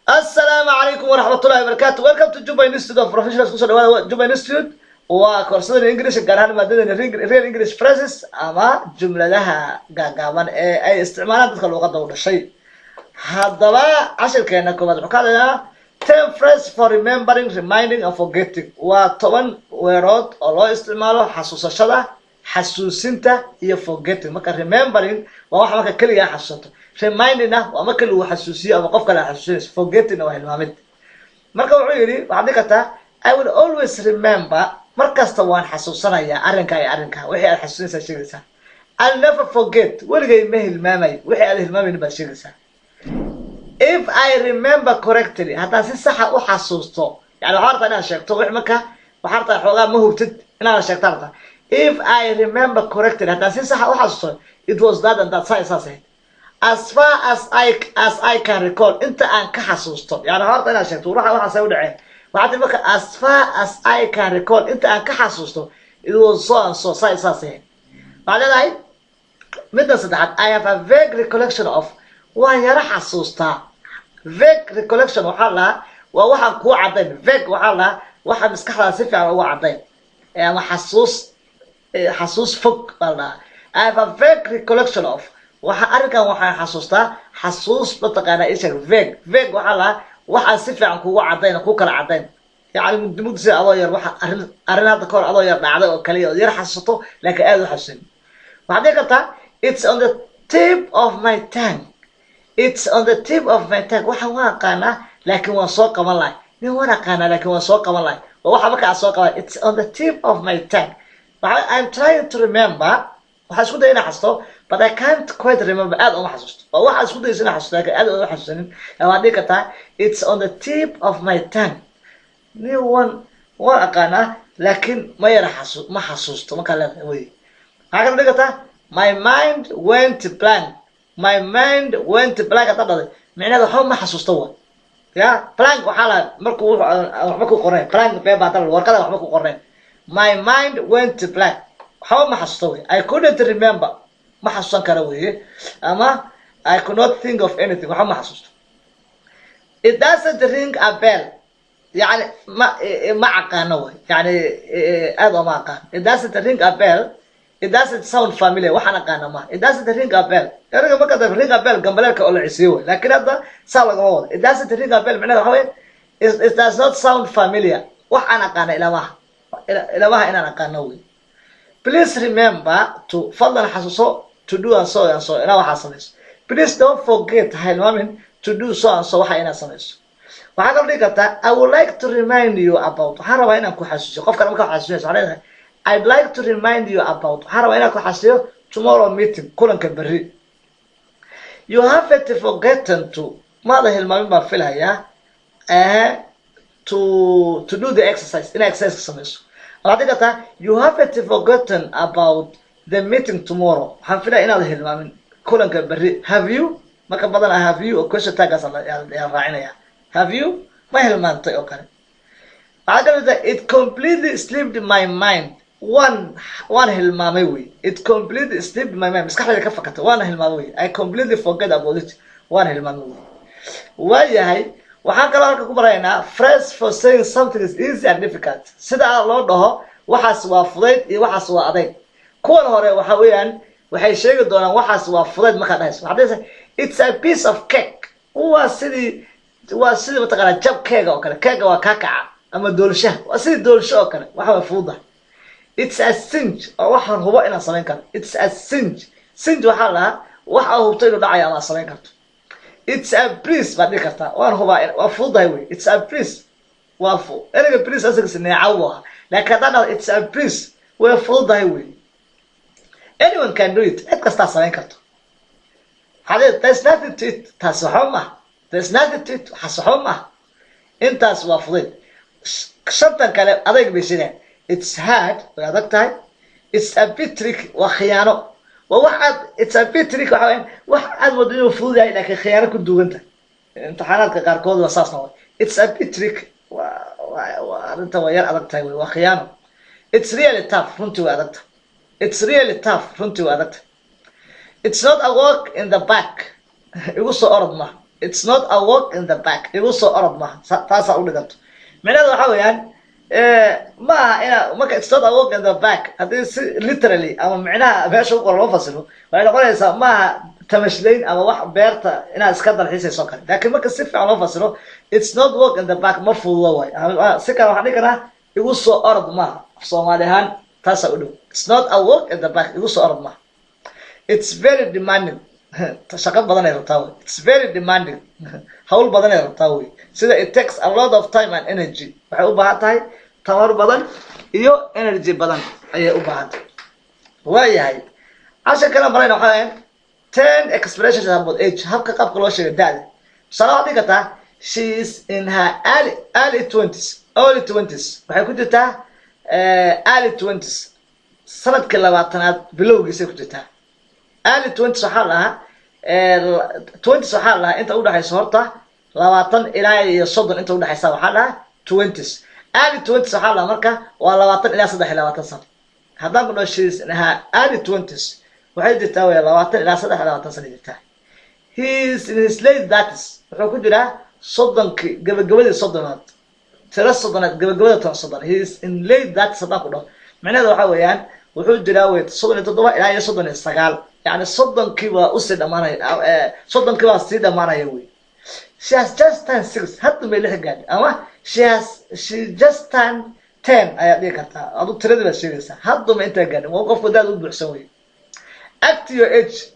Asalaamu calaykum waraxmatullahi wabarakaatu. Welcome to Juba Institute of Professionals. Kusoo dhawaada Juba Institute. Waa koorsadana English, gaar ahaan maadadana Real English Phrases ama jumladaha gaagaaban ee ay isticmaalaan dadka luuqadda u dhashay. Haddaba cashirkeena koowaad wuxuu ka hadlayaa 10 phrases for remembering, reminding and forgetting. Waa 10 weerood oo loo isticmaalo xasuusashada, xasuusinta iyo forgetting. Marka remembering waa waxa marka keligaa xasuusato, remindingna waa marka lagu xasuusiyo ama qof kale xasuusinayso, forgettingna waa hilmaamid. Marka wuxuu yidhi, waxaad dhihi kartaa "I will always remember", mar kasta waan xasuusanayaa arrinka iyo arrinka. Wixii aad xasuusinaysaa sheegaysaa. "I'll never forget", weligay ma hilmaamay. Wixii aad hilmaamaynin baad sheegaysaa. "If I remember correctly", haddaan si saxa u xasuusto. Yani waxaa rabtaa inaad sheegto wix, marka waxaa rabtaa xoogaa ma hubtid inaad sheegta rabtaa. "If I remember correctly", haddaan si saxa u xasuusto, "it was that and that", saa saas ahayd. "As far as I can recall", inta aan ka xasuusto. Yani waxaa rabtaa inaad sheegto waxa waxaasay u dhaceen. Waxaa tiri marka "as far as I can recall", inta aan ka xasuusto, "it was so and so", saa saas ahayd. Waxaad leedahay midda saddexaad, "I have a vague recollection of", waan yaro xasuustaa. Vague recollection waxaa lahaa waa waxaan kuu caddayn. Vague waxaa lahaa waxa maskaxdaada si fiican uga caddayn ama xasuus fog baa la dhahaa. "I have a vague recollection of", waxa arrinkan waxaan xasuustaa xasuus mataqaanaa isheeg. Vague waxaa lahaa waxaan si fiican kugu caddayn, ku kala caddayn. Yani mugdi mugdi, sida adoo yar waxa arrin hadda kahor adoo yar dhacday oo kaliya oo yar xasuusato laakiin aada u xasuusin. Waxaad dhihi kartaa "It's on the tip of my tongue". "It's on the tip of my tongue", waxaan waan aqaanaa laakiin waan soo qaban lahay. Nin waan aqaanaa laakiin waan soo qaban lahay. Waa waxa marka aad soo qaban. "It's on the tip of my tongue", waxa "I'm trying to remember", waxaa isku daya inaa xasuusto, "but I can't quite remember", aad uma xasuusto. Waa waxaa isku dayso inaa xasuusto laakiin aad uma xasuusanin. Waxaad dhihi kartaa "It's on the tip of my tongue", nin waan aqaanaa laakiin ma yara ma xasuusto markaa leedahay wey. Maxaa kaloo dhihi kartaa "My mind went blank". "My mind went blank" haddaa dhahday, micnaheeda waxba ma xasuusto wa ya. Blank waxaa la markuu waxba ku qornayn. Blank paper hadda, warqada waxba ku qornayn. "My mind went blank", waxba ma xasuusto wey. "I couldn't remember", ma xasuusan kara weye, ama "I could not think of anything", waxba ma xasuusto. "It doesn't ring a bell", yani ma aqaano way, yani aad ooma aqaan. "It doesn't ring a bell", "It doesn't sound familiar", waxaan aqaana ma. "It doesn't ring a bell", erayga marka dambe "ring a bell" gambaleelka oo la cisiyo way, laakiin hadda saa lagama wado. "It doesn't ring a bell" micnaheeda waxa weye "it does not sound familiar", wax aan aqaana ilamaha inaan aqaano wey. "Please remember to", fadlan xasuuso, "to do and so and so", inaa waxaa samayso. "Please don't forget", ha hilmaamin, "to do so and so", waxa inaad samayso. Waxaa kaloo dhihi kartaa "I would like to remind you about", waxaan rabaa inaan ku xasuusiyo. Qofkan markaa xasuusinayso waxaa leedahay "I'd like to remind you about", waxaan rabaa inaan ku xasuusiyo, "tomorrow meeting", kulanka berri. "You haven't forgotten to", maada hilmaamin baan filayaa, "to do the exercise", inaa exercise ka samayso. Waxaad dhihi kartaa "You haven't forgotten about the meeting tomorrow", waxaan filaya inaad hilmaamin kulanka berri. "Have you?" Marka badan "have you" oo question tagaas yaa raacinaya. "Have you?", ma hilmaantay oo kale. Waxaa kamid ah "It completely slipped my mind", waan hilmaamay wey. "It completely slipped my mind", maskaxdayda ka fakatay, waana hilmaamay wey. "I completely forget about it", waan hilmaamay wey. Waayahay, waxaan kaloo halka ku baraynaa phrase for saying something is easy and difficult, sida loo dhaho waxaas waa fudayd iyo waxaas waa adayg. Kuwan hore waxa weeyaan waxay sheegi doonaan waxaas waa fudayd markaad dhahayso. Waxaad dhahaysaa "It's a piece of cake", waa sidii mataqaanaa jab keega oo kale. Keega waa kaakaca ama doolshaha, waa sidii doolsho oo kale, waxa way fududahay. "It's a cinch", oo waxaan hubo inaan samayn karo. "It's a cinch". Cinch waxaa la dhahaa wax aa hubto inuu dhacayo ama aad samayn karto. "It's a breeze" baad dhihi kartaa, waan hubaa waa fududahay wey. "It's a breeze" waa ereyga breeze asagas neecaw buu ahaa, laakiin haddaan dhahdo "It's a breeze", way fududahay wey. "Anyone can do it", cid kastaa samayn karto. Waxaad leedahay "There's nothing to it", taas waxba maaha. "There's nothing to it", waxaas waxba maaha. Intaas waa fudayd. Shantan kale adayg bay sheegaan. "It's hard", way adag tahay. "It's a bit tricky", waa khiyaano. Waa wax aad "It's a bit tricky" waxa weeyaan wax aad moodo inuu fudud yahay laakiin khiyaano ku duugan tahay. Imtixaanaadka qaarkood waa saas noqday. "It's a bit tricky" waa arrinta waa yar adag tahay wey, waa khiyaano. "It's really tough", runtii way adag tahay. "It's really tough", runtii way adag tahay. "It's not a walk in the park", igu soo orod ma. It's not a walk in the park, igu soo orod maaha. Taasaa u dhiganto. Micnaheedu waxaa weeyaan, ma aha ina marka it's not a walk in the park, haddii si literally ama micnaha meesha u qoran loo fasilo, waxay noqonaysaa maaha tamashlayn ama wax beerta inaad iska dalxiisayso kale. Laakiin marka si fiican loo fasilo, it's not walk in the park, ma fududo waay. Si kale waxaan dhihi karaa igu soo orod maaha. Soomaali ahaan taasaa u dhow. It's not a walk in the park, igu soo orod maaha. It's very demanding, shaqo badan ay rabtaa wey. It's very demanding, hawl badan ay rabtaa wey. Sida it takes a lot of time and energy, waxay u baahan tahay tamar badan iyo energy badan ayay u baahan tahay. Waayahay, cashar kale marayna waxaa weeyaan 10 expressions about age, habka qaabka loo sheegay da'da. Tusaale, waxaad dhihi kartaa she is in her early twenties. Early twenties, waxay ku jirtaa early twenties, sanadkii 20aad bilowgiisay ku jirtaa. Early twenties waxaa lahaa, twenties waxaa lahaa inta udhexaysa horta 20 ilaa iyo 30 inta udhexaysa waxaa lahaa twenties. Early twenties waxaa lahaa marka waa 20 ilaa 23 sano. Haddaan ku dhaho she is in her early twenties, waxay jirtaa wey 20 ilaa 23 sano jirtaa. He is in his late thirties, wuxuu ku jiraa 30kii, gabagabadii 30aad, tiro 30aad, gabagabada tan 30. He is in late thirties haddaan ku dhaho, micnaheedu waxaa weeyaan wuxuu jiraa wey 37 ilaa iyo 39, yacni 30kii baa usii dhamaanaya, 30kii baa sii dhamaanaya wey. She has just turned 6, hadda may 6 gaadhi, ama she just turned 10 ayaad dhihi kartaa. Adu tiradii baad sheegaysaa, hadduma intaa gaadhin, waa qofku daad u buuxsan wey. Act your age,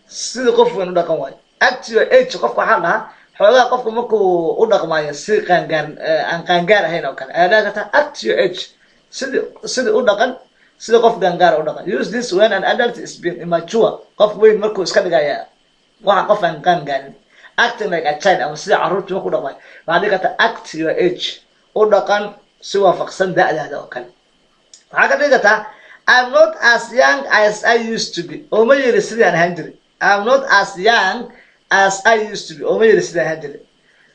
sidii qof weyn u dhaqan waayo. Act your age, qofka waxaa dhahaa xoogaa qofku markuu u dhaqmaayo si qaangaar aan qaangaar ahayn oo kale ayaa dhihi kartaa act your age, sidii u dhaqan sida qof qaangaar u dhaqan. Use this when an adult is being immature, qof weyn markuu iska dhigaya waxa qof aan qaangaarin, acting like a child, ama sida carruurtii markuu dhaqmayo, waxaad dhihi kartaa act your age, u dhaqan si waafaqsan da'daada oo kale. Waxaa ka dhigi kartaa I'm not as young as I used to be, oo ma yiri sidii aan ahaan jiray. I'm not as young as I used to be, oo ma yiri sidii aan ahaan jiray.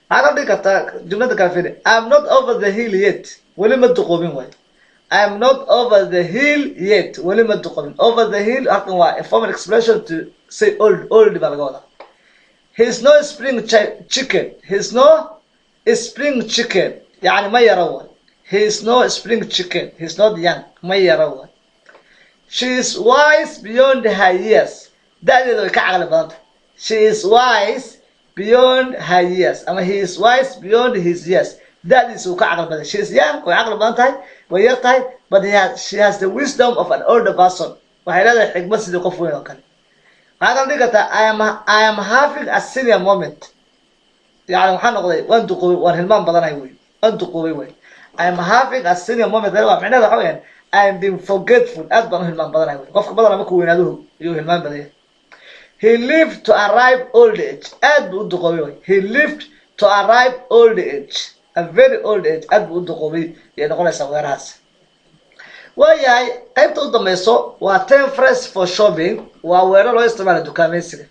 Waxaa ka dhigi kartaa jumlada kale, fiiri, I'm not over the hill yet, weli ma duqoobin waay. I'm not over the hill yet, weli ma duqoobin. Over the hill halkan waa informal expression to say old. Old baa laga wadaa. He is no spring chicken. He is no spring chicken, yani ma yaro waay. He is no spring chicken, he is not young, ma yaro waay. She is wise beyond her years, da'deeda way ka caqli badan tahay. She is wise beyond her years, ama he is wise beyond his years, da'diisa uu ka caqli badan. She is young, way caqli badan tahay, way yar tahay, but she has the wisdom of an older person, waxay leedahay xigmad sidii qof weyn oo kale. Waxaa kala dhigi kartaa I am having a senior moment, yani waxaa noqday waan duqoobay, waan hilmaan badanahay wey, waan duqoobay wey. I am having a senior moment waa micnaheeda waxa weyaan I am being forgetful, aad baan u hilmaan badanahay wey. Qofka badana markuu weynaaduhu iyuu hilmaan badanya. He lived to a ripe old age, aad buu u duqoobay wey. He lived to a ripe old age, a very old age, aad buu u duqoobay ayay noqonaysaa weerahaas. Waayahay, qaybta u dambayso waa 10 phrases for shopping, waa weero loo isticmaala dukaameysiga.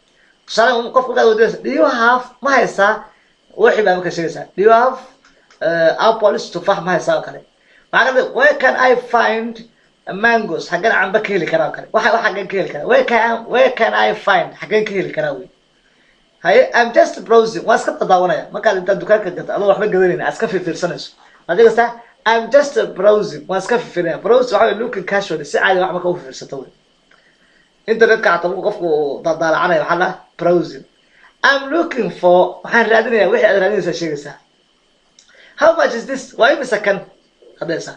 Tusaale, qofka markaad weydiinaysa "Do you have", ma haysaa wixii baa marka sheegaysaa, "Do you have apples?", tufaax ma haysaa oo kale. Maxaa kale? "Where can I find mangoes?", xaggeen camba ka heli karaa oo kale. Waxa xaggeen ka heli karaa? Where can I find, xaggeen ka heli karaa wey. Haye, I'm just browsing, waan iska dadaawanaya. Markaad intaad dukaanka gato adoo waxba gadanayna aad iska fiirfiirsanayso, waxaad dhigaysaa I'm just browsing, waan iska fiirfiirinaya. Browse waxa wey looking casually, si caadi wax marka u fiirsato wey. Internetka xataa marku qofku uu daalacanayo waxaa la browsing. I'm looking for, waxaan raadinaya, wixii aad raadinaysaa sheegaysaa. How much is this? Waa imisa kan hadaysaa.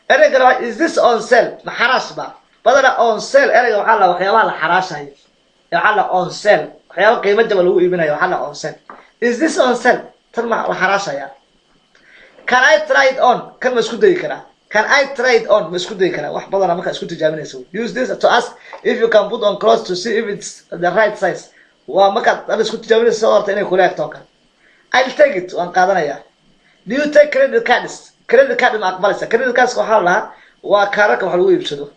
Ereyga labaad, is this on sale? Ma xaraash ba? Badana on sale ereyga waxaa la waxyaabaha la xaraashayo waxaa la on sale, waxyaaba qiimo jaba lagu iibinayo waxaa la on sale. Is this on sale? Tan ma la xaraashaya? Can I try it on? Kan ma isku dayi karaa? Can I try it on? Ma isku dayi karaa? Wax badana markaa isku tijaabinaysa. Use this to ask if you can put on clothes to see if it's the right size, waa markaad dhar isku tijaabinaysa horta inay kula egto oo kale. I'll take it, waan qaadanayaa. Do you take credit cards? Credit card ma aqbalaysa? Credit cards waxaa la lahaa waa kaararka wax lagu iibsado.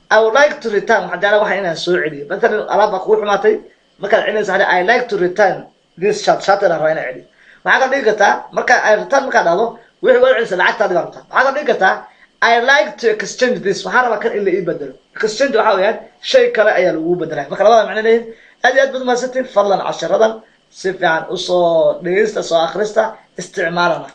I would like to return, waxaan jeclaa waxa inaan soo celiyo. Matalan alaab baa kugu xumaatay, markaad celinaysa waxaa I like to return this shirt, shirt inaan rabaa inaan celiyo. Waxaa kala dhigi kartaa marka I return, markaad dhahdo wixii waad celisa, lacagtaadi baa rabtaa. Waxaa kala dhigi kartaa I like to exchange this, waxaan rabaa kan in la ii bedelo. Exchange waxaa weeyaan shay kale ayaa lagugu bedelaya. Marka labada macno leeyihin. Aad iyo aad baad umahadsantiin. Fadlan casharadan Si fiican usoo dhegeysta, soo akhrista, isticmaalana.